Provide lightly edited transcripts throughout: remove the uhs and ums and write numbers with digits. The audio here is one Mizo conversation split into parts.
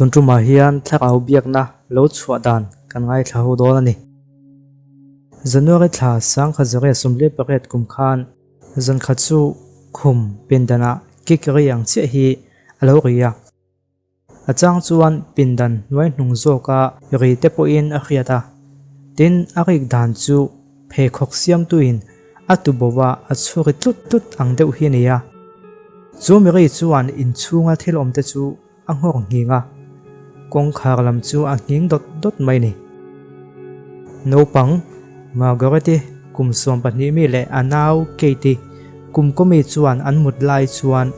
Tun tumah hian thlarau biakna lo chhuah dan kan ngaithla ho dawn a ni. January thla sangkhat zariat 18 kum khan zankhat chu khum pindanah kik ri ang chiah hi a lo ri a. A chang chuan pindan hnuai hnung zawka ri te pawhin a hriat a, tin a rik dan chu pheikhawk siamtuin a tubo a a chhuri tlut tlut ang deuh hi a ni a. Chu miri chuan inchhunga thil awm te chu a nghawr nghing a, kawngkhar lam chu a nghing dawt dawt mai a ni. Naupang Margaret-i kum 12 mi leh a nau Kate-i kum kawmi chuan an mut lai chuan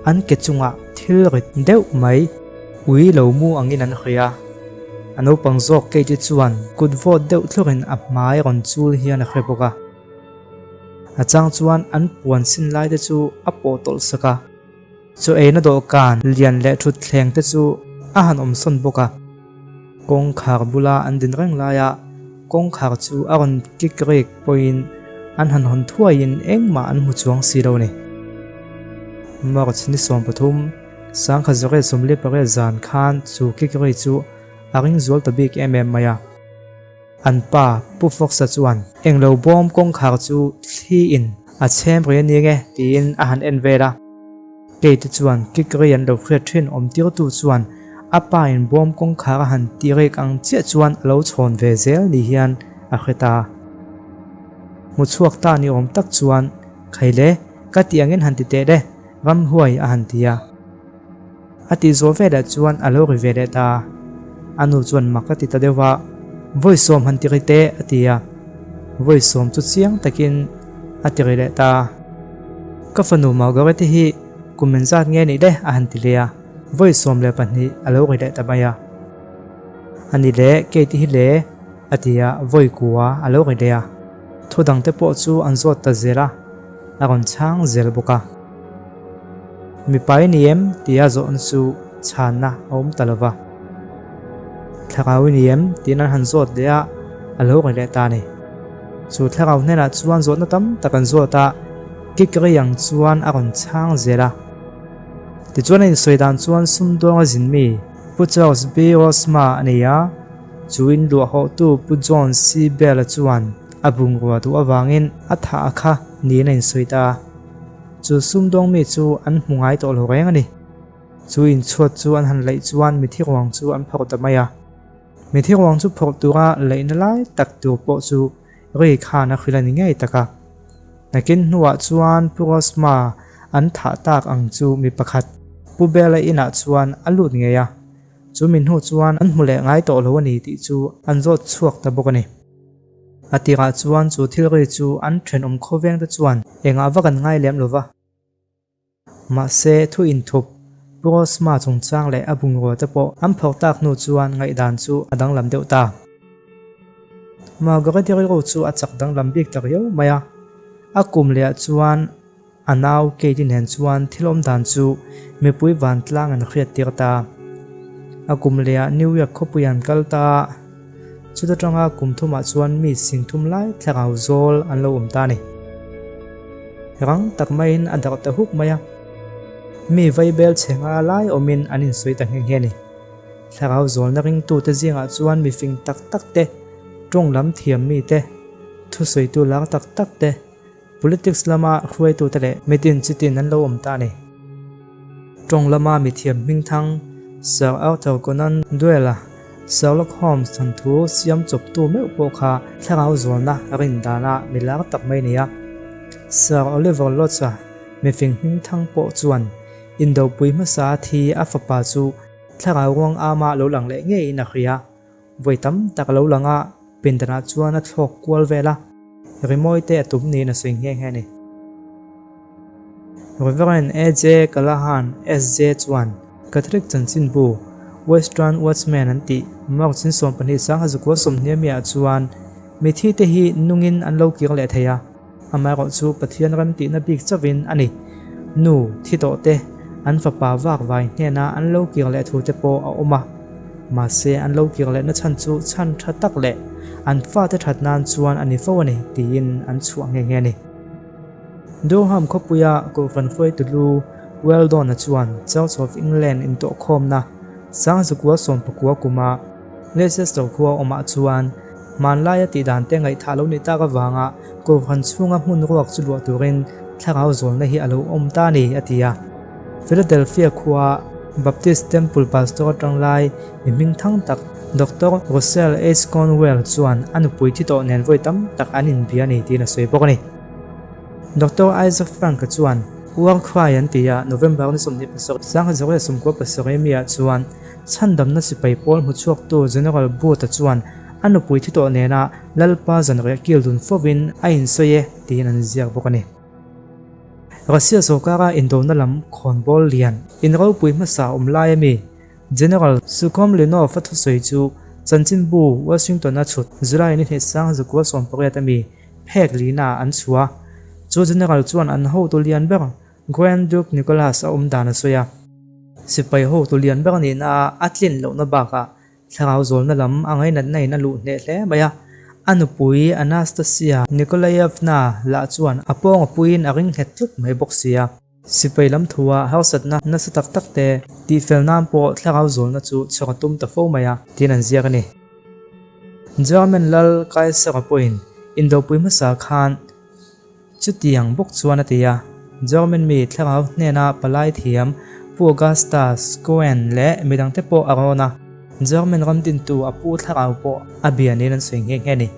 an ke chungah thil rit deuh mai ui lo mu angin an hria. A naupang zawk Kate-i chuan kut vawt deuh thlurin a hmai rawn chul hian a hre bawk a. A chang chuan an puan sin lai te chu a pawh tawlh sak a. Chaw eina dawhkan lian leh thutthleng te chu a han awm sawn bawk a. Kawngkhar bula an din reng laia kawngkhar chu a rawn kik rik pawhin an han hawn thuaiin engmah an hmu chuang si lo a ni. March ni 13, 1948 zan khan chu kik ri chu a ring zual ta bik em em mai a. An pa Pu Fox-a chuan englo bawm kawngkhar chu thliin a chhem ri a ni nge tiin a han en vel a. Kate chuan kik ri an lo hriat thin awm tirtu chuan a pa in bawm kawngkhar a han ti rek ang chiah chuan a lo chhawn ve zel ni hian a hre ta. Hmu chhuak ta ni awm tak chuan, Khaile, ka tih angin han ti teh le, ramhuai a han ti a. A tih zawh velah chuan a lo ri ve leh ta. A nu chuan mak a ti ta deuh a, Vawi sawm han ti ri teh a ti a. Vawi sawm chu chiang takin a ti ri leh ta. Ka fanu Margaret-i hi kum engzat nge nih le a han ti leh a, vawi 12 a lo ri leh ta mai a. A ni le, Kate-i hi le a ti a, vawi kua a lo ri leh a. Thu dangte pawh chu an zawt ta zel a, a rawn chhang zel bawk a. Mipa i ni em? tia zawhna chu chhanna a awm ta lo va. Thlarau i ni em? tiin an han zawt leh a, a lo ri leh ta a ni. Chu thlarau hnenah chuan zawhna tam tak an zawt a, kik rei ang chuan a rawn chhang zel a. Tichuan a insawi dan chuan sumdawnga zin mi Pu Charles B. Rosma a nei a, chu in luahhawhtu Pu John C. Bell-a chuan a bungrua duh avangin a thah a kha niin a insawi ta a. Chu sumdawng mi chu an hmu ngai tawh lo reng a ni. Chu inchhuat chu an han laih chuan mithi ruang chu an phawrh ta mai a. Mithi ruang chu phawrh tura laihna lai tak tur pawh chu ri khan a hrilh a ni ngei tak a. Nakin hnuah chuan Pu Rosma an thah tak ang chu mi pakhat Pu Bela inah chuan a lut ngei a. Chu mi hnu chuan an hmu leh ngai tawh lo a ni tih chu an zawt chhuak ta bawk a ni. A tirah chuan chu thil ri chu an thenawm khawveng te chuan engah vak an ngai lem lo va. Mahse, thu inthup, Pu Rosma chungchang leh a bungrua te pawh an phawrh tak hnu chuan ngaihdan chu a danglam deuh ta. Margaret-i rilru chu a chak danglam bik ta riau mai a. A kum lehah chuan A nau Katie nen chuan thil awm dan chu mipui vantlang an hriat tir ta. A kum lehah New York khawpui an kal ta a, chuta tanga kum thumah chuan mi sing thum lai thlarau zawl an lo awm ta a ni. Rang tak maiin a darh ta huk mai a, mi vaibel chhe nga lai awmin an insawi ta nghe nghe a ni. Thlarau zawlna ringtute zingah chuan mifing tak tak te, tawng lam thiam mi te, thusawitu lar tak tak te, Politics lama hruaitute leh mitin chitin an lo awm ta a ni. Tawng lama mithiam hmingthang Sir Arthur Conan Doyle-a Sherlock Holmes thawnthu siam chawptu meuh pawh kha thlarau zualna rin dana mi lar tak mai a ni a. Sir Oliver Lodge-a mifing hmingthang pawh chuan indopui hmasa thi a fapa chu thlarau ruang ama lo lang leh ngeiin a hria. Vawi tam tak a lo lang a, pindanah chuan a thlawk kual vel a, rimawi te a tum niin a sawi nghe nghe a ni. Reverend AJ Callahan SJ chuan Catholic chanchinbu Western Watchman an tih March in 12 sangha 20 amiah chuan mithi te hi nungin an lo kir leh thei a, Amaherawh chu Pathian ram tihna bik chauhin a ni. Nu, thi tawh te, an fapa vak vai hnena an lo kir leh thu te pawh a awm a. Mahse, an lo kir lehna chhan chu chhan tha tak leh an fate that nan chuan a ni fo a ni, tiin an chhuah nghe nghe a ni. Durham khawpuia Kohhran hruaitu lu Weldon-a chuan Church of England intawhkhawmna. Sangzukua sawmpakua kuma Leicester khua awmah chuan hmanlaia tihdan te ngaihthah lo nih tak avanga Kohhran chhunga hmun ruak chu luah turin thlarau zawlna hi a lo awm ta a ni, a ti a. Philadelphia khua Baptist Temple pastor atang lai mi hming thang tak Doctor Russell H. Conwell chuan a nupui thi tawh nen vawi tam tak an inbia a ni tiin a sawi bawk a ni. Doctor Isaac Frank-a chuan War Cry an ti a, November ni 27, 1997 miah chuan chhandamna sipai pawl hmuchhuaktu General Booth-a chuan a nupui thi tawh nena Lalpa zanriah kil dun fovin a insawi e tiin an ziak bawk a ni. Russia sawrkara indona lam khawnbawl lian inropui hmasa awm lai ami General Sukhomlinov-a thusawi chu chanchinbu Washington-a chhut July ni hnih 1918 ami phek lina an chhuah a. Chu General chuan an hotu lian ber Grand Duke Nicholas a awm dan a sawi a. Sipai hotu lian ber nihna a tlin lohna bakah Thlarau zawlna lam a ngainatna in a luh hneh hle mai a, a nupui Anastasia Nikolaevna lah chuan a pawng a puiin a ring nghet tlut mai bawk si a. Sipai lam thua harsatna nasa tak tak te tihfel nan pawh thlarau zawlna chu chhawk a tum ta fo mai a, tiin an ziak a ni. German lal Kaisara pawhin indopui hmasa khan Chutiang bawk chuan a ti a, German mi thlarau hnena palai thiam Pu Augusta Schoen leh midangte pawh a rawn a, German ram dintu a pu thlarau pawh a bia niin an sawi nghe nghe a ni.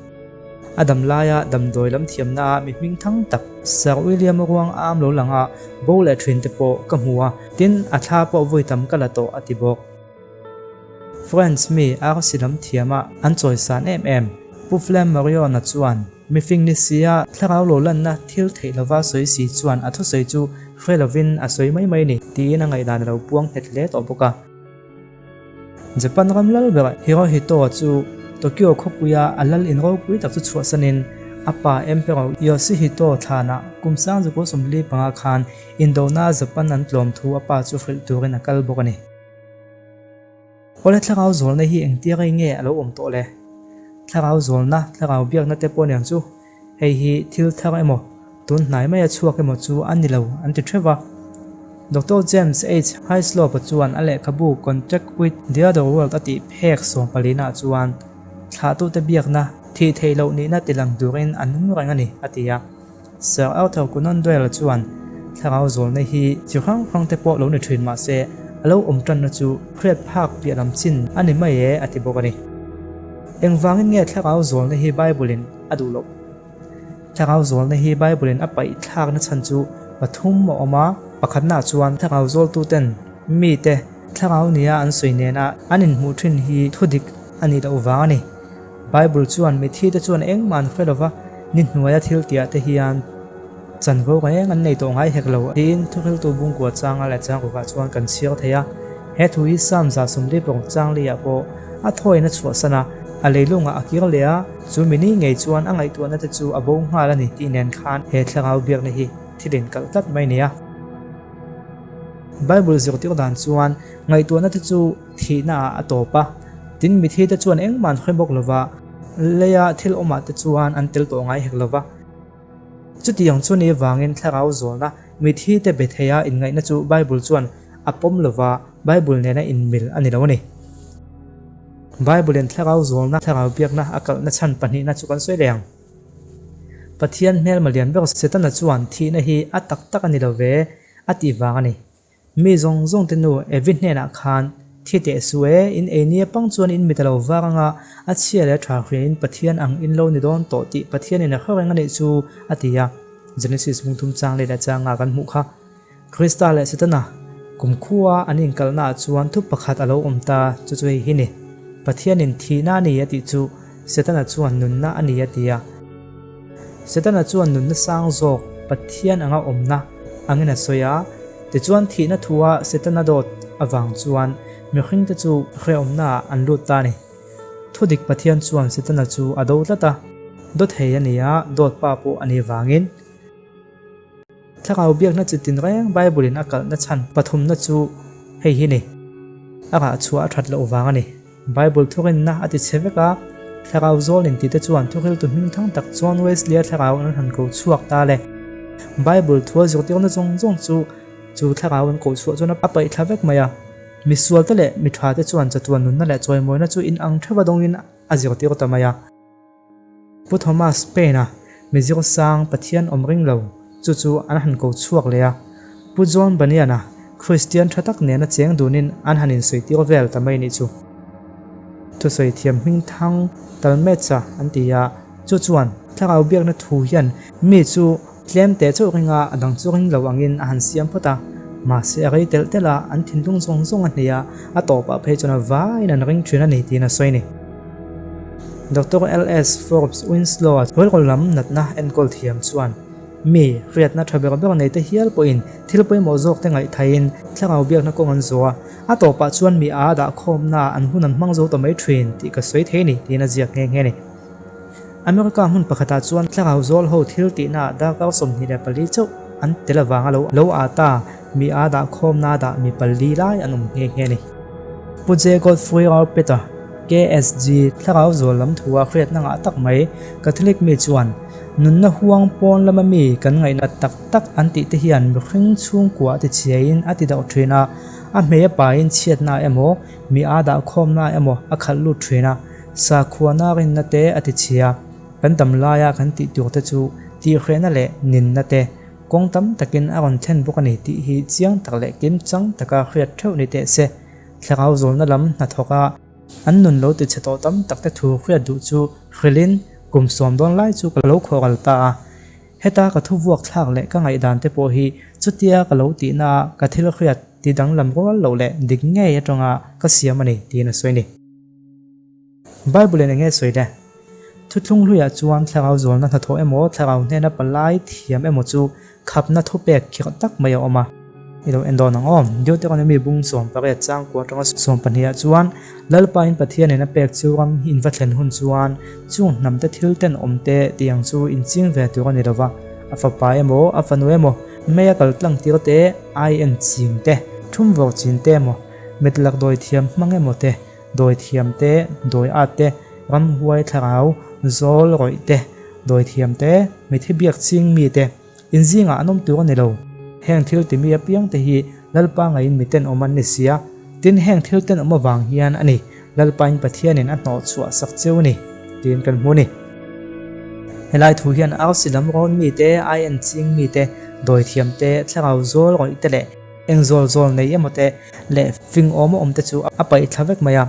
A dam laia damdawi lam thiamnaah mi hming thang tak Sir William ruang am lo langa bo leh thinte pawh ka hmu a, tin a thla pawh vawi tam ka la tawh a ti bawk. French mi arsi lam thiama an chawisan em em Pu Flammarion-a chuan Mifing ni sia thlarau lo lanna thil theih lova sawi si chuan a thusawi chu hre lovin a sawi mai mai ni tiin a ngaihdan a lo puang nghet hle tawh bawk a. Japan ram lal ber Hirohito chu Tokyo khawpuia a lal in ropui tak chu chhuahsanin a pa Emperor Yoshihito thlanah kum 1945 khan indona Japan an tlawm thu a pa chu hrilh turin a kal bawk a ni. Awle thlarau zawlna hi engtia rei nge a lo awm tawh le? Thlarau zawlna, thlarau biakna te pawh aniang chu hei hi thil thar emaw, tun hnai maia chhuak emaw chu a ni lo an ti theuh va. Doctor James H. Hyslop-a chuan a lehkhabu Contact with the Other World a tih phek sawmpalina chuan thlahtute biakna thih theih loh nihna tilang turin a nung reng a ni a ti a. Sir Arthur Conan Doyle chuan thlarau zawlna hi chi hrang hrang te pawh lo ni thin mah se a lo awm tanna chu hriat phak piah lam chin a ni mai e a ti bawk a ni. Engvangin nge thlarau zawlna hi Bible-in a duh loh? Thlarau zawlna hi Bible-in a paih thlakna chhan chu pathum a awm a, pakhatnaah chuan thlarau zawltuten mite thlarau nia an sawi nena an inhmuh thin hi thudik a nih loh vang a ni. Bible chuan mithi te chuan engmah an hre lova, ni hnuaia thil tihah te hian chanvo reng an nei tawh ngai hek lo tiin thuhriltu bungkua changa leh changrukah chuan kan chhiar thei a. He thu hi Psalm 146 chang liah pawh a thawiin a chhuahsan a, a leilungah a kir leh a, chu mini ngei chuan a ngaihtuahna te chu a bo nghal a ni tih nen khan he thlarau biakna hi thil inkalh tlat mai a ni a. Bible zirtir dan chuan ngaihtuahna te chu thihna ah a tawp a, tin mithi te chuan engmah an hre bawk lova, leia thil awmah te chuan an tel tawh ngai hek lova. Chutiang chu ni vangin thlarau zawlna mithi te be theia inngaihna chu Bible chuan a pawm lova, Bible nena inmil a ni lo a ni. Bible in thlarau zawlna, thlarau biakna a kalhna chhan pahnihna chu kan sawi leh ang. Pathian hmelma lian ber Setana chuan thihna hi a tak tak a ni lo ve a tih vang a ni. Mi zawng zawng te nu Evi hnenah khan, Thi teh su e, in ei nia pang chuan in mit a lo var anga, a chhia leh a tha hriain Pathian ang in lo ni dawn tawh tih Pathianin a hre reng a nih chu, a ti a. Genesis bungthum chang leh leh changa kan hmuh kha. Krista leh Setana kumkhua an inkalhnaah chuan thu pakhat a lo awm ta, chu chu hei hi ni, Pathianin thihna a ni a tih chu Setana chuan nunna a ni a ti a. Setana chuan nunna sang zawk Pathian anga awmna angin a sawi a, tichuan thihna thua Setana dawt avang chuan mihringte chu hrehawmnaah an lut ta a ni. Thudik Pathian chuan Setana chu a do tlat a, dawthei a ni a, dawt pa pawh a nih vangin. Thlarau biakna chi tinreng Bible-in a kalhna chhan pathumna chu hei hi ni, A rah chhuah a that loh vang a ni. Bible thurinna a ti chhe vek a, thlarau zawl in tite chuan thuhriltu hming thang tak John Wesley-a thlarau an han ko chhuak ta le. Bible thua zirtirna zawng zawng chu chu thlarau an koh chhuah chuan a paih thla vek mai a. Misualte leh mi thate chuan chatuan nunna leh chawimawina chu inang theuha dawngin a zirtir ta mai a. Pu Thomas Paine-a mizir sang Pathian awm ring lo chu chu an han ko chhuak leh a, Pu John Bunyan-a Kristian tha tak nena cheng dunin an han insawitir vel ta mai nih chu. Thusawi thiam hming thang Talmage-a an ti a, chu chuan thlarau biakna thu hian mi chu tlem teh chauh ringa a dang chu ring lo angin a han siam phawt a, mahse a rei telh telh a, an thinlung zawng zawng a hnih a, a tawpah phei chuan a vaiin an ring thin a ni tiin a sawi a ni. Doctor LS Forbes Winslow-a rilru lam natna enkawl thiam chuan mi hriatna tha ber ber neite hial pawhin thil pawimawh zawkte ngaihthaiin thlarau biakna kawng an zawh a, a tawpah chuan mi a dahkhawmnaah an hun an hmang zo ta mai thin tih ka sawi thei a ni tiin a ziak nghe nghe a ni. America hmun pakhatah chuan thlarau zawl ho thil tihnaah darkar 24 chauh an tel avanga lo lo â ta mi a dahkhawmna dah mi pali lai an awm nghe nghe a ni. Pu J. Godfrey R. Peter, KSG, thlarau zawl lam thua hriatna ngah tak mai Catholic mi chuan, Nunna huang pawn lama mi kan ngaihna tak tak an tih te hian mihring chhungkua a ti chhiaiin a ti dauh thin a, a hmei a pain chhiatna emaw, mi a dahkhawmna emaw a khalh lut thin a. Sakhuana rinna te a ti chhia. Kan dam laia kan tih tur te chu tihhrehna leh ninna te kawng tam takin a rawn thlen bawk a ni tih hi chiang tak leh kim chang taka hriat theuh ni teh se. Thlarau zawlna lam hnathawka an nun lo ti chhe tawh tam tak te thu hriat duh chu hrilhin kum sawm dawn lai chu ka lo khawhral ta a. Heta ka thu vuak thlak leh ka ngaihdan te pawh hi chutia ka lo tihna a ka thil hriat ti danglam rual loh leh dik ngei atanga ka siam a ni tiin a sawi a ni. Bible in enge sawi le? Thuthlung hluiah chuan thlarau zawlna hnathawh emaw thlarau hnena palai thiam emaw chu khapna thupek khirh tak mai a awm a. I lo en dawn ang aw. Deuteronomy bung 18 chang kua atanga 12 ah chuan Lalpain Pathianin a pek chu ram hi in va thlen hun chuan chung hnamte thil ten awm te tih ang chu in ching ve tur a ni lova, a fapa emaw a fanu emaw mei a kal tlang tir te, ai en ching te, thum vawr chin te emaw, mit lak dawi thiam hmang emaw te, Dawi thiam te, dawi at te, ramhuai thlarau, zawl rawih te, dawi thiam te, mithi biak ching mi te, in zingah an awm tur a ni lo. Heng thil ti mi apiang te hi Lalpa ngaiin mi tenawm an ni sia, tin heng thil tenawm avang hian a ni Lalpain Pathianin a hnawh chhuah sak cheu a ni, tiin kan hmu a ni. Helai thu hian arsi lam rawn mi te, ai en ching mi te, dawi thiam te, thlarau zawl rawih te leh, Eng zawl zawl nei emaw te leh fing awm a awm te chu a paih thla vek mai a.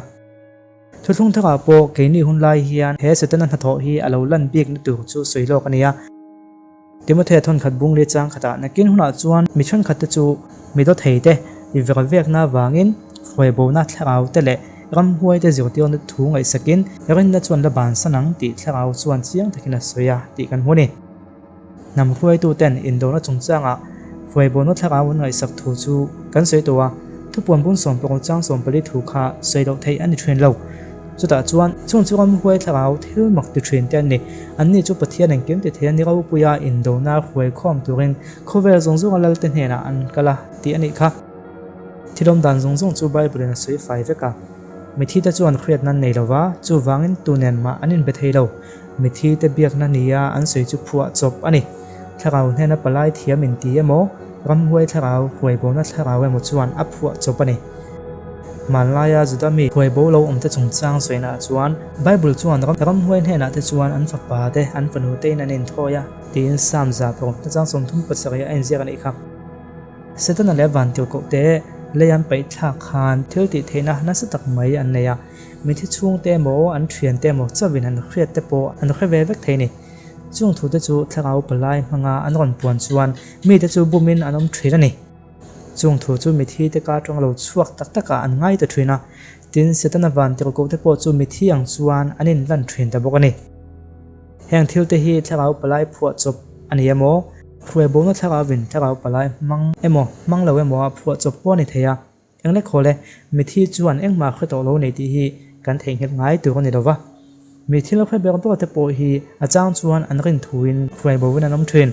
Thuthlung thakah pawh keini hun lai hian he Setana hnathawh hi a lo lan bik na tur chu sawi lawk a ni a. Timothea thawnkhat bung leh chang khatah nakin hunah chuan mi thenkhat te chu mi dawthei te i ver vekna avangin hruaibona thlarau te leh ramhuai te zirtirna thu ngaihsakin rinna chuan la bansan ang tih thlarau chuan chiang takin a sawi a tih kan hmu a ni. Hnam hruaituten indona chungchangah hruaibawna thlarau an ngaihsak thu chu kan sawi tawh a, thupuan bung sawmpakawt chang 14 thu kha sawi loh theih a ni thin lo. Chutah chuan chung chu ramhuai thlarau thil mak ti thin te an ni. Anni chu Pathian engkim ti thei a ni ropuia indona hruaikhawm turin khawvel zawng zawnga lalte hnenah an kal a tih a nih kha. Thil awmdan zawng zawng chu Bible-in a sawi fai vek a. Mithite chuan hriatna an nei lova, chuvangin tu nen mah an inbe thei lo. Mithi te biakna nia an sawi chu phuah chawp a ni. Thlarau hnena palai thiam inti emaw, ramhuai thlarau, huaibona thlarau emaw chuan a phuah chawp a ni. Hmanlaia Juda mi huaibo lo awmte chungchang sawinaah chuan Bible chuan ramhuai hnenah te chuan an fapa te, an fanu tein an inthawi a tiin Psalm 100 chang 37 a inziak a nih kha. Setana leh vantirhkoh te lei an paih thlak khan thil tih theihna nasa tak mai an nei a. Mithi chhungte emaw, an thiante emaw chauhin an hriat te pawh an hre ve vek thei a ni. Chung thute chu thlarau palai hmanga an rawn puan chuan mite chu bumin an awm thin a ni. Chung thu chu mithi te ka atanga lo chhuak tak takah an ngai ta thin a, tin Setana vantirhkoh te pawh chu mithi ang chuan an inlan thin ta bawk a ni. Heng thil te hi thlarau palai phuah chawp a ni emaw, hruaibona thlarauvin thlarau palai hmang emaw hmang lo emaw a phuah chawp pawh a ni thei a. Eng lek hawl e, mithi chuan engmah hre tawh lo nei tih hi kan theihnghilh ngai tur a ni lova. Mi thil hre ber ber te pawh hi a chang chuan an rin thuin hruai boin an awm thin.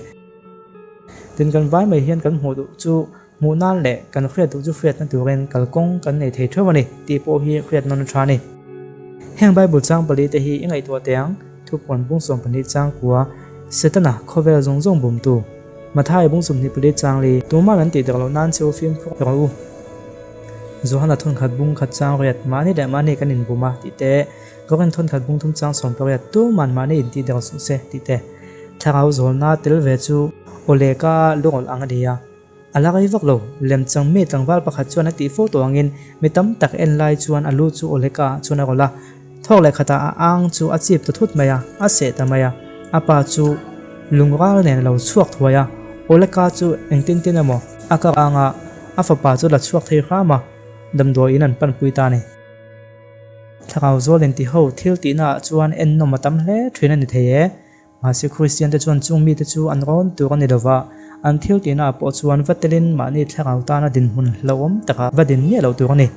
Tin kan vai mai hian kan hmuh duh chu hmuh nan leh kan hriat duh chu hriatna turin kalkawng kan nei thei theuh a ni tih pawh hi hriat nawn a tha a ni. Heng Bible chang pali te hi i ngaihtuah teh ang, Thupuan bung 12 chang kua, Setana khawvel zawng zawng bumtu. Mathai bung 24 chang li, Tumah an tih dak loh nan che u fimkhur rawh u. Johana thawnkhat bung khat chang riat, mahni leh mahni kan inbum a, tih te, Korin thawnkhat bung thum chang 18, tuman mahni intih der suh se, tih te. Thlarau zawlna tel ve chu aw leh ka lungawlh ang a ni a. A la rei vak lo, lemchang mi tlangval pakhat chuan a tih fo tawh angin mi tam tak en lai chuan a lu chu aw leh ka chuan a rawlh a. Thawk leh khatah a ang chu a chip ta thut mai a, a seh ta mai a. A pa chu lungral nen a lo chhuak thuai a, aw leh ka chu engtin tin emaw a kar ang a, a fapa chu la chhuak thei hram a, damdawiin an panpui ta a ni. Thlarau zawl intiho thil tihnaah chuan ennawm a tam hle thin a ni thei e. Mahse Kristiante chuan chung mite chu an rawn tur a ni lova, an thil tihnaah pawh chuan va telin mahni thlarau tana dinhmun hlauhawm takah va din miah loh tur a ni.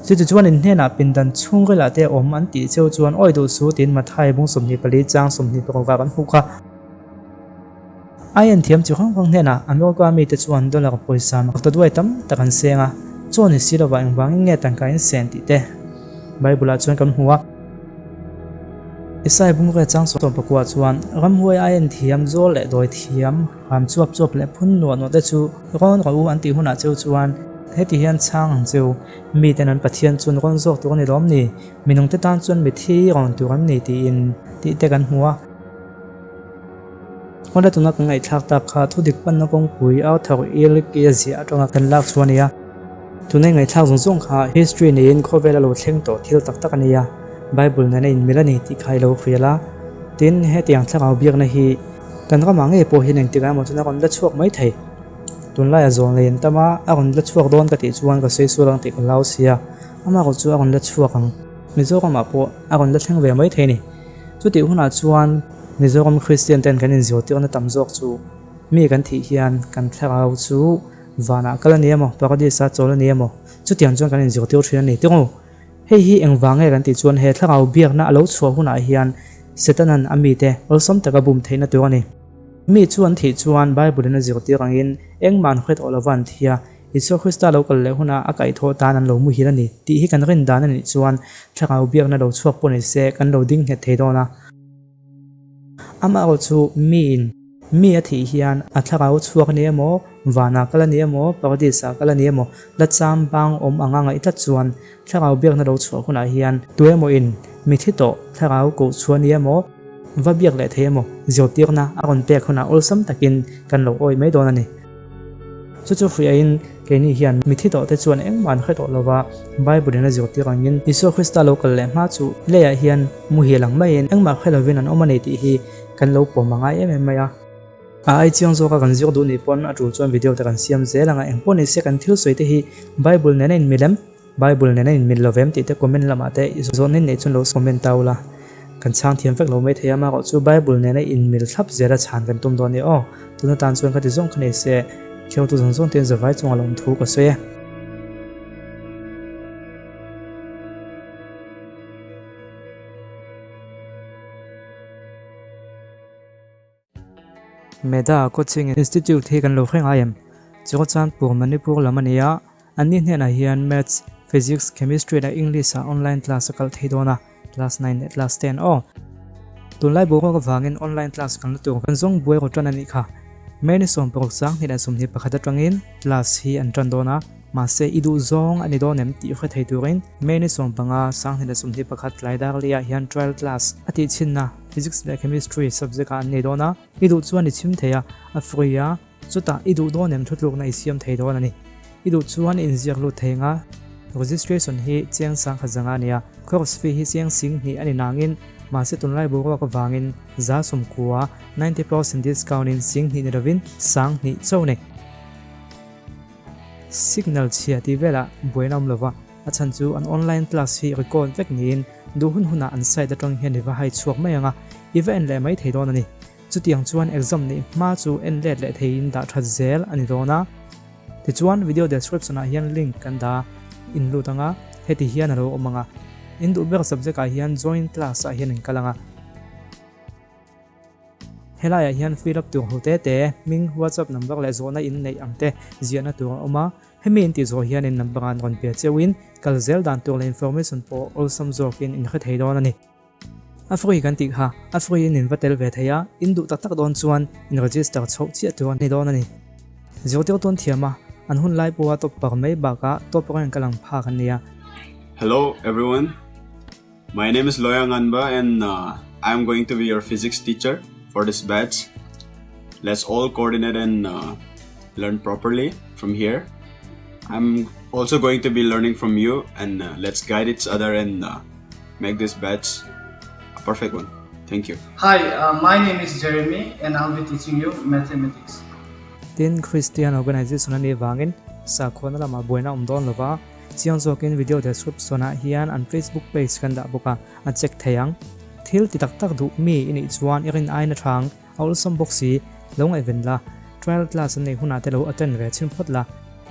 Chuti chuan in hnenah pindan chhungrilah te awm an tih cheu chuan awi duh su tiin Mathai bung 24 chang 26 ah kan hmuh kha. A enthiam chi hrang hrang hnenah America mite chuan dollar pawisa maktaduai tam tak an seng a, chaw ni si lovah engvangin nge tangka in sen tih te Bible-ah chuan kan hmu a. Isai bungrua chang 14 chuan ramhuai a enthiam zawl leh dawi thiam ram chuap chuap leh phun nuah nuah te chu rawn rawh u an tih hunah cheu chuan heti hian chhang ang cheu, miten an Pathian chu an rawn zawk tur a ni lawm ni, minungte tan chuan mithi rawn tur an ni tiin tih te kan hmu a. Hmana tuna kan ngaihthlak tak kha thu dik panna kawngpui Arthur Ehrlich a ziah atanga kan lak chu a ni a. Tuna i ngaihthlak zawng zawng kha history neiin khawvel a lo thleng tawh thil tak tak a ni a, Bible nena inmil a ni tih kha i lo hrial a. Tin, hetiang thlarau biakna hi kan ramah ngei pawh hian engtikah emaw chuan a rawn la chhuak mai thei. Tunlaia zawn lei an tam a, a rawn la chhuak dawn ka tih chuan ka sawi sual ang tih ka hlau sia, amaherawh chu a rawn la chhuak ang. Mizoramah pawh a rawn la thleng ve mai thei a ni. Chutih hunah chuan Mizoram Kristian ten kan inzirtirna tam zawk chu mi kan thih hian kan thlarau chu vanah kal a ni emaw, paradis-a chawl a ni emaw, chutiang chuan kan inzirtir thin a ni tirh u. Hei hi engvang nge kan tih chuan he thlarau biakna a lo chhuah hunah hian Setanan a mite awlsam taka bum theihna tur a ni. Mi chu an thih chuan Bible-in a zirtir angin engmah an hre tawh lova an thi a, Isua Krista lo kal leh huna a kaihthawh tan an lo muhil a ni tih hi kan rin dan a nih chuan thlarau biakna lo chhuak pawh ni se kan lo ding nghet thei dawn a. Amaherawh chu miin mi a thih hian a thlarau chhuak a ni emaw, vanah kal a ni emaw, paradis-ah kal a ni emaw, la cham bang awm anga ngaih tlat chuan thlarau biakna lo chhuah hunah hian tuemawin mi thi tawh thlarau koh chhuah a ni emaw, va biak leh thei emaw zirtirna a rawn pek hunah awlsam takin kan lo awih mai dawn a ni. Chu chu hriain keini hian mithi tawhte chuan engmah an hre tawh lova, Bible-in a zirtir angin Isua Krista lo kal leh hma chu leiah hian muhil ang maiin engmah hre lovin an awm a ni tih hi kan lo pawm a ngai em em mai a. A ai chiang zawka kan zir duh nih pawn a tul chuan video te kan siam zel ang a, engpawh nise kan thil sawi te hi Bible nena inmil em? Bible nen a inmil lo vem tih te comment lamah te i zawhna in neih chuan lo comment ta ula, kan chhang thiam vek lo mai thei a, amaherawh chu Bible nen a inmil thlap zel a chhan kan tum dawn nia aw, tuna tan chuan ka ti zawng kha nei se, thiautu zawng zawng ten zavai chunga lawm thu ka sawi e. Meda Coaching Institute hi kan lo hre ngai em? Churachandpur, Manipur lam a ni a, anni hnenah hian Maths, Physics, Chemistry leh English ah online class a kal thei dawn a, class 9 leh class 10 aw. Tunlai boruak avangin online class kan la tur kan zawng buai rawh tan a nih kha. May ni 16 2021 atangin class hi an tan dawn a, mahse i duh zawng a ni dawn em tih hre thei turin May ni 15 2021 tlai dar liah hian trial class a tihchhinna Physics leh Chemistry subject ah an nei dawn a, i duh chuan i chhim thei a, a free a, chutah i duh dawn em thutlukna i siam thei dawn a ni. I duh chuan i inziak lut thei ang a, registration hi cheng sangkhat zanga a ni a, course fee hi cheng sing hnih a ni nangin mahse tunlai boruak avangin 90%, 90% discount in sing hnih ni lovin sang hnih chauh a ni. Signal chhia tih velah buaina awm lova, A chhan chu an online class hi record vek niin duh hun hunah an site atang hian i va hai chhuak mai ang a, i va en leh mai thei dawn a ni. Chutiang chuan exam neih hma chu en let leh theiin dah that zel a ni dawn a. Tichuan video description ah hian link kan dah a, in lut ang a, heti hian a lo awm ang a. In duh ber subject ah hian join class ah hian in kal ang a. Helaiah hian fill up tur ho te te, hming, WhatsApp number leh zawhna in neih ang te ziahna tur a awm a. Hemi in tih zawh hian in number an rawn pe cheuhin kal zel dan tur leh information pawh awlsam zawkin in hre thei dawn a ni. A free kan tih kha, a free in in va tel ve thei a, in duh tak tak dawn chuan in register chhoh chiah tur a ni dawn a ni. Zirtirtu an thiam a, An hun lai pawha top par mai bakah top rank a lang phak an ni a. Hello everyone, my name is Loya Nganba and I am going to be your physics teacher for this batch. Let's all coordinate and learn properly from here. I'm also going to be learning from you and let's guide each other and make this batch a perfect one. Thank you. Hi, my name is Jeremy and I'll be teaching you mathematics. Tin, Christian organization a nih vangin sakhuana lamah buaina awm dawn lova, chiang zawkin video description ah hian an Facebook page kan dah bawk a, a check thei ang. Thil ti tak tak duh mi i nih chuan i rin aina thang a awlsam bawk si, lo ngaihven la, trial class an neih hunah te lo attend ve chhin phawt la.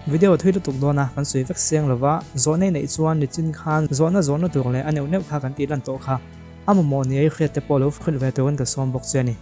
Video thui lutuk dawn a, kan sawi vek seng lova, zawhna i neih chuan nichin khan zawhna zawhna tur leh a neuh neuh kha kan tih lan tawh kha. A mamawh ni ei hriat te pawh lo hrilh ve turin ka sawm bawk che a ni.